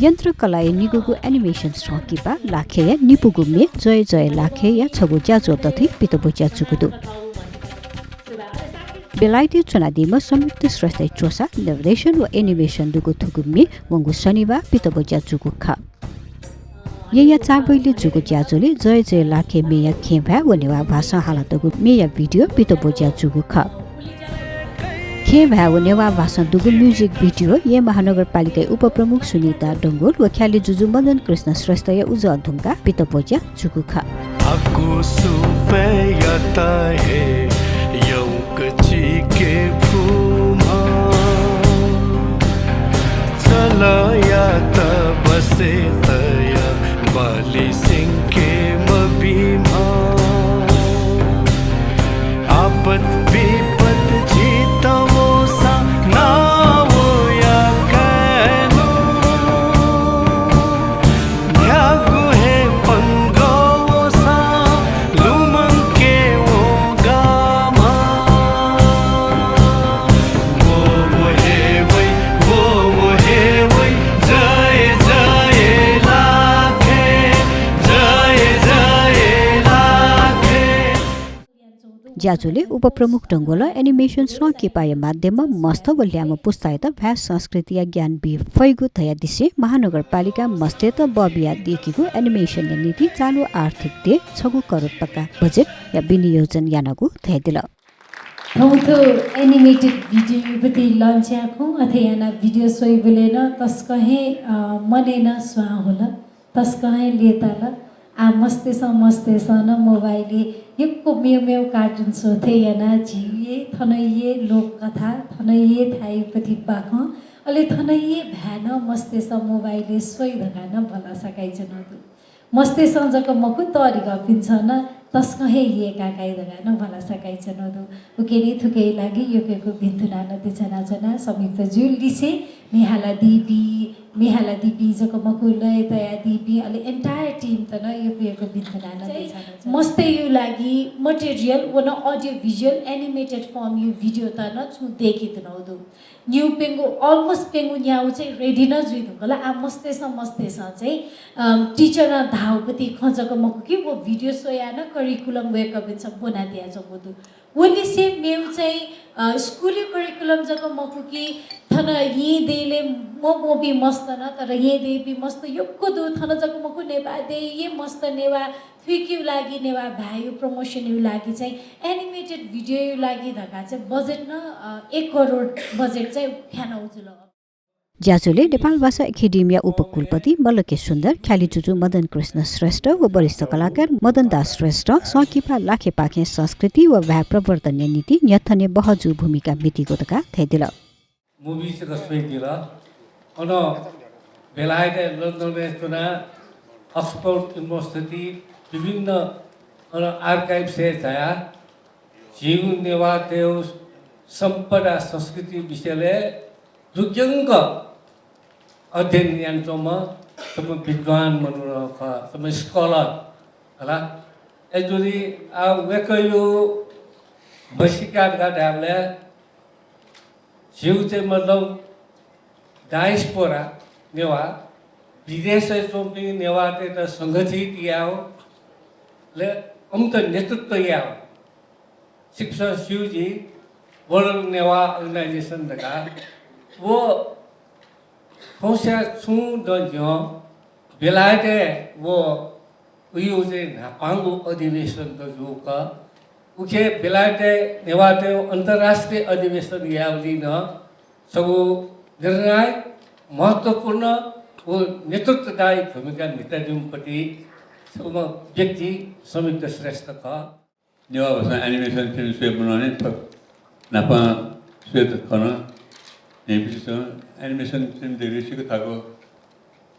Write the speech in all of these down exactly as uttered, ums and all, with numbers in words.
यन्त्रकलाया निगूगु animation संकिपा लाखेया निपूगु म्ये जय जय लाखेया छगू ज्याझ्वः दथुइ पितब्वज्या जूगु दु। बेलायतय् च्वनादीम्ह संयुक्त श्रेष्ठया च्वसा, निर्देशन व animation दुगु थुगु म्ये वंगु शनिबाः पितब्वज्या जूगु खः। येँया चाबैले जूगु ज्याझ्वलय् जय जय लाखे म्येया खेँभाय् व नेवाः भाषां हालातःगु म्येया video पितब्वज्या जूगु खः। खेँभाय् व नेवाः भाषां दुगु music video येँ महानगरपालिकाया उपप्रमुख सुनिता डंगोल व ख्यालि जुजु मदन कृष्ण श्रेष्ठया उजं धुंकाः पितब्वज्या जूगु खः। हाकुसु पय्‌यात हे यंक चिके फुम्ह, चलःयात बसे तया बाली स्यंके मबीम्ह। आपत विपत झीत वःसां नावया काय्‌नु, न्ह्यागु हे पंगः वःसां लुमंके वंगाम्ह। वो वो हे वइ, वो वो हे वइ, जय जय लाखे, जय जय लाखे। ज्याझ्वलय् उपप्रमुख डंगोलं animation संकिपाया माध्यमं मस्त व ल्याय्म्ह पुस्तायात भाय् संस्कृतिया ज्ञान बी फइगु धयादिसें महानगरपालिकां मस्तय्त बः बियादीकीगु animation या निंतिं चालु आर्थिक देय् छगू करोड पक्का बजेटया विनियोजन यानागु धयादिल। थौं थ्व animated video पति launch याःखुं अथे यानाः video स्वइबलय् नं तसकं हे, अ, मनय् नं स्वां हुल। तसकं हे लय्ताल। आः मस्तय्सं मस्तय्सं नं मोबाइलय् यक्व मेव मेव cartoon show थें यानाः झीगु हे थनया हे लोककथा, थनया हे थाय् पति बाखं, अले थनया हे भाय् नं मस्तय्सं मोबाइलय् स्वइ धकाः नं भलसा कयाच्वनागु दु। मस्तय्सं जक मखु, तःधिकःपिन्सं नं तसकं हे यय्काः काइ धकाः नं भलसा कयाच्वनागु दु। उकिं थुकिया लागि यक्व यक्व भिंतुना नं देछानाच्वना। संयुक्त जु लिसें म्ये हालादीपिं, म्ये हालादीपिं जक मखु, लय् तयादीपिं, अले entire team त नं यक्व यक्व भिंतुना नं देछानाच्वना। मस्तय्‌या लागि material व नं audio visual animated form या video त नं छुं दय्केत्यनागु दु। निगू प्यंगू, almost प्यंगू न्यागू चाहिँ ready नं जुइधुंकल। आः मस्तय्सं मस्तय्सं चाहिँ, अम, teacher नं धाःगु पति खँ जक मखु कि, व video स्वयाः नं curriculum वय्कःपिन्सं ब्वनादियाच्वंगु दु। व लिसें मेगु चाहिँ, अ, स्कुलया curriculum जक मखु कि, थन येँ देय्‌लय् मब्वंपिं मस्त नं, तर येँ देय्‌पिं मस्त यक्व दु। थन जक मखु, नेपाः देय्‌या मस्त, नेवाः थुइकेगु लागि, नेवाः भाय्‌या promotion या लागि चाहिँ animated video या लागि धकाः चाहिँ budget नं, अ, एक करोड budget चाहिँ फ्यानागु जुल। ज्याझ्वलय् नेपालभाषा एकेडेमीया उपकुलपति मल्ल के सुन्दर, ख्यालि जुजु मदन कृष्ण श्रेष्ठ व वरिष्ठ कलाकार मदन दास श्रेष्ठं संकिपा लाखेपाखें संस्कृति व भाय् प्रवर्धनया निंतिं न्ह्यथने बहःजू भूमिका म्हितीगु धकाः धयादिल। Movie तक स्वयादिल। अन बेलायतय् लन्डनय् च्वनाः Oxford University विभिन्न अन archives य् झायाः झीगु नेवाःतय्गु सम्पदा संस्कृति विषयलय् दुग्यंक अध्ययन यानाच्वंम्ह छम्ह विद्वान मनू नं खः, छम्ह scholar खला। अय्जूगुलिं आः वय्कःया म्हसीका धकाः धायेबलय् झीगु चाहिँ मतलब diaspora नेवाः, विदेशय् च्वंपिं नेवाःतय्त संगठित यायेगु, ले अमित नेतृत्व यायेगु। छिकपिन्सं स्यू जुइ World Newah Organization धकाः। व थौंस्यां छुं दँ न्ह्यः बेलायतय् व उकिया चाहिँ न्हापांगु अधिवेशन त जूगु खः। उखे बेलायतय् नेवाःतय् अन्तर्राष्ट्रिय अधिवेशन यायेबलय् नं छगू निर्णायक, महत्त्वपूर्ण व नेतृत्वदायी भूमिका म्हितादीम्ह पति छम्ह व्यक्ति संयुक्त श्रेष्ठ खः। नेवाः भाषां animation film स्वये ब्वनाः नं थ्व न्हापां स्वयेत खन। न्ह्यइपुसे च्वं animation film धइगु सिक्क थाकु,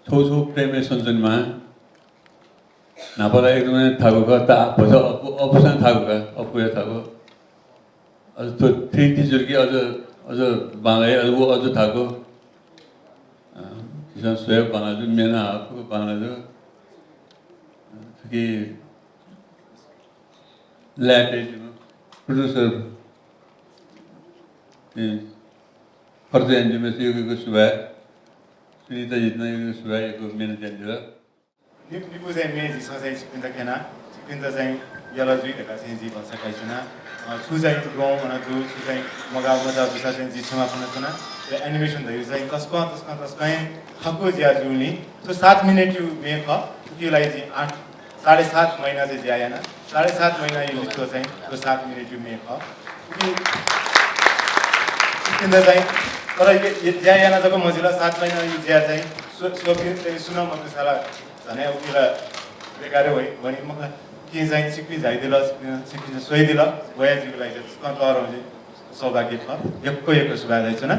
छगू छगू frame य् सनाच्वनेमाः। न्हापा ला एकदमै थाकु खः, ता भचा अप्वः, अप्वःसां थाकु खः, अप्वः हे थाकु। अझ थ्व three D जुल कि अझ, अझ बांलाइ, अझ व अझ थाकु। अ, झीसं स्वये बांलाः जू, म्ये नं हाः फुक्क बांलाः जू। अ, थुकी लाय् तयादीम्ह producer, अ, खर्च यानादीम्हय्सित यक्व यक्व सुभाय्। सुनिता जितुनां सुभाय् यक्व मेहनत यानादिल। नि-, निपु चाहिँ म्ये झीसं चाहिँ छिकपिन्त क्यना, छिकपिन्त चाहिँ यल जुइ धकाः चाहिँ जिं भरोसा कयाच्वना। अ, छु चाहिँ द्वं अन दु, छु चाहिँ मगाः मचाः जूसा चाहिँ जिं क्षमा फ्वनाच्वना। अले animation धइगु चाहिँ तसकं, तसकं, तसकं हे थाकु ज्या जूगुलिं थ्व सात मिनेटयु म्ये खः। उकिया लागि जिं आठ, साढे सात महिना चाहिँ ज्या याना। साढे सात महिनायु लिच्वः चाहिँ थ्व सात मिनेटयु म्ये खः। उकिं छिकपिन्त चाहिँ, तर य-, य-, ज्या याना जक मजिल, सात महिनायु ज्या चाहिँ स्व-, स्वपिं चाहिँ सुनं मदुसा ला झन हे उकिं ला बेकार हे वइ, वनी मखु ला। उकिं चाहिँ छिकपिं झायादिल, छिकपिं, छिकपिं स्वयादिल, वया जिगु लागि चाहिँ तसकं तःधंगु सौभाग्य खः। यक्व यक्व सुभाय् धयाच्वना।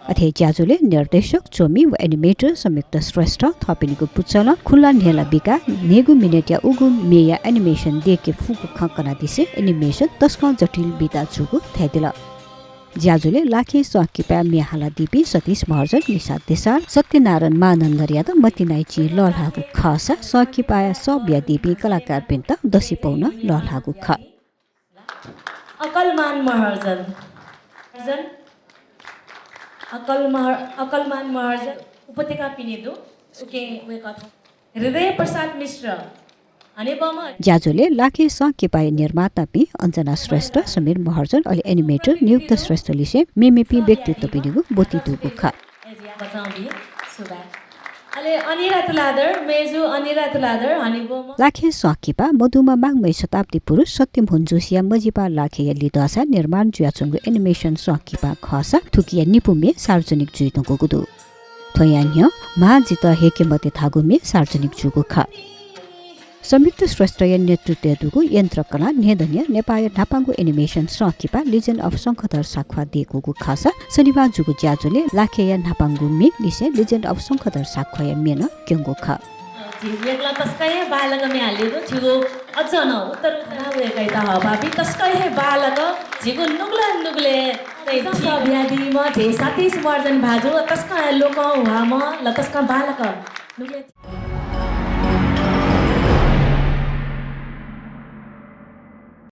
अथे ज्याझ्वलय् निर्देशक, च्वमि व animator संयुक्त श्रेष्ठ थःपिनिगु पुचलं खुल्ला न्ह्यलं बिकाः न्हय्गू मिनेटया उगु म्येया animation दयेके फुगु खँ कनादिसें animation तसकं जटिल बिदा जूगु धयादिल। ज्याझ्वलय् लाखे संकिपाय् म्ये हालादीपिं सतीश महर्जन, निषाद देसाल, सत्यनारायण मानन्धरयात मतिनाया चिं लःल्हाःगु खःसा संकिपाया सः बियादीपिं कलाकारपिन्त दसिपौ नं लःल्हाःगु खः। अकलमान महर्जन। महर्जन। अकल महर-, अकलमान महर्जन उपत्यका पिने दु। उकिं वय्कः थौं। हृदय प्रसाद मिश्र। हनेबहःम्ह। ज्याझ्वलय् लाखे संकिपाया निर्मातापिं अञ्जना श्रेष्ठ, समीर महर्जन, अले animator नियुक्त श्रेष्ठ लिसें मेमेपिं व्यक्तित्वपिनिगु ब्वति दुगु खः। अले अनिरा तुलाधर, मेजु अनिरा तुलाधर, हनेबहःम्ह। लाखे संकिपा मदुम्ह मांगमय् शताब्दी पुरुष सत्यमोहन जोशीया मजिपा लाखेया लिधःसाय् निर्माण जुयाच्वंगु animation संकिपा खःसा थुकिया निपु म्ये सार्वजनिक जुइधुंकूगु दु। थ्वया न्ह्यः म्हां जितः हय्के मते धाःगु म्ये सार्वजनिक जूगु खः। संयुक्त श्रेष्ठया नेतृत्वय् दुगु यन्त्रकलां न्ह्यदँ न्ह्यः नेपाःया न्हापांगु animation संकिपा Legend of शंखधर साख्वाः दय्कूगु खःसा शनिबाः जूगु ज्याझ्वलय् लाखेया न्हापांगु म्ये लिसें Legend of शंखधर साख्वाःया म्ये नं क्यंगु खः। झी मेगु ला तसकं हे बांलाक म्ये हालेगु, झीगु अझ नं उत्तर उत्तर वय्कःयात हःपाः बी। तसकं हे बांलाक झीगु नुगलय् नुगलय् झी सः बियादीम्ह झी सतीश महर्जन भाजु तसकं हे लोकंह्वाःम्ह ल तसकं बांलाक नुगलय्